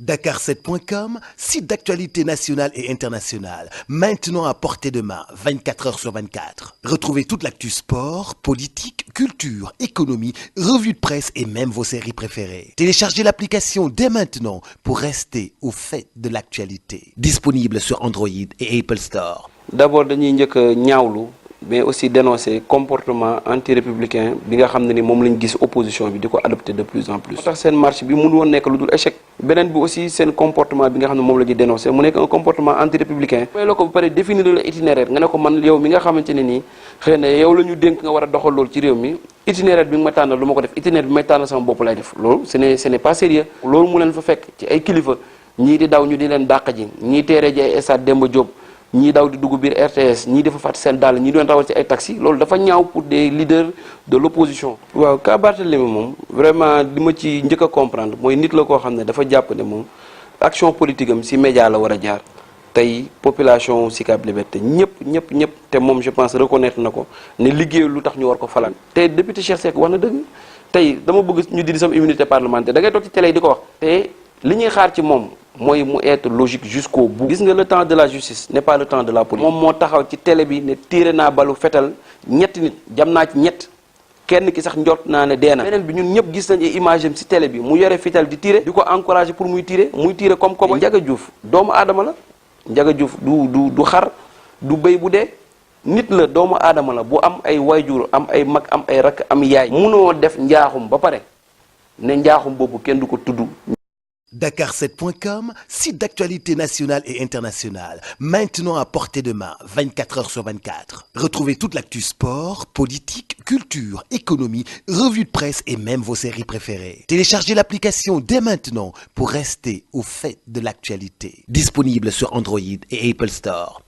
Dakar7.com, site d'actualité nationale et internationale, maintenant à portée de main, 24 heures sur 24. Retrouvez toute l'actu sport, politique, culture, économie, revues de presse et même vos séries préférées. Téléchargez l'application dès maintenant pour rester au fait de l'actualité. Disponible sur Android et Apple Store. D'abord dañuy njëkk a ñaawlu mais aussi dénoncer comportement anti-républicain bi nga xam ne ni moom lañ gis opposition bi di ko adopté de plus en plus. moo tax seen marche bi mënu woon nekk lu dul échec. beneen bi aussi seen comportement bi nga xam ne moom la ñuy dénoncer mu nekk un comportement anti-républicain. mooy la ko ba pare définir la itinéraire nga ne ko man yow mi nga xamante ne nii xëy na yow la ñu dénk nga war a doxal loolu ci réew mi itinéraire bi nga ma tànnal lu ma ko def itinéraire bi may tànnal sama bopp lay def loolu ce n'est pas sérieux. loolu mu leen fa fekk ci ay kilifa ñii di daw ñu di leen dàq ji ñii teere ji ay stade Demba Diop ñii daw di dugg biir RTS ñii dafa fàtte seen dàll ñii doon rawal ci ay taxi loolu dafa ñaaw pour des leaders de l'opposition. waaw ka Barthélémy moom vraiment li ma ci njëkk a comprendre mooy nit la koo xam ne dafa jàpp ne moom action politique am ci média la war a jaar tey population Sicap Liberté ñëpp te moom je pense reconnaître na ko ne liggéey lu tax ñu war ko falan te député Cheikh Seck wax na dëgg tey dama bëgg ñu dindi sama immunité parlementaire da ngay toog ci télé yi di ko wax te li ñuy xaar ci moom mooy mu être logique jusqu'au bout. gis nga le temps de la justice n'est pas le temps de la politique. moom moo taxaw ci télé bi ne tiré naa balu fetal ñetti nit jam naa ci ñett kenn ki sax njort naa ne dee na. beneen bi ñun ñëpp gis nañ ay image am ci télé bi mu yore fital di tiré di ko encouragé pour muy tiré comme kobo. Ndiaga Diouf doomu aadama la Ndiaga Diouf du xar du béy bu dee nit la doomu aadama la bu am ay wayjur am ay mag am ay rakk am yaay. munoo def njaaxum ba pare ne njaaxum boobu kenn du ko tudd. Dakar7.com, site d'actualité nationale et internationale, maintenant à portée de main, 24 heures sur 24. Retrouvez toute l'actu sport, politique, culture, économie, revues de presse et même vos séries préférées. Téléchargez l'application dès maintenant pour rester au fait de l'actualité. Disponible sur Android et Apple Store.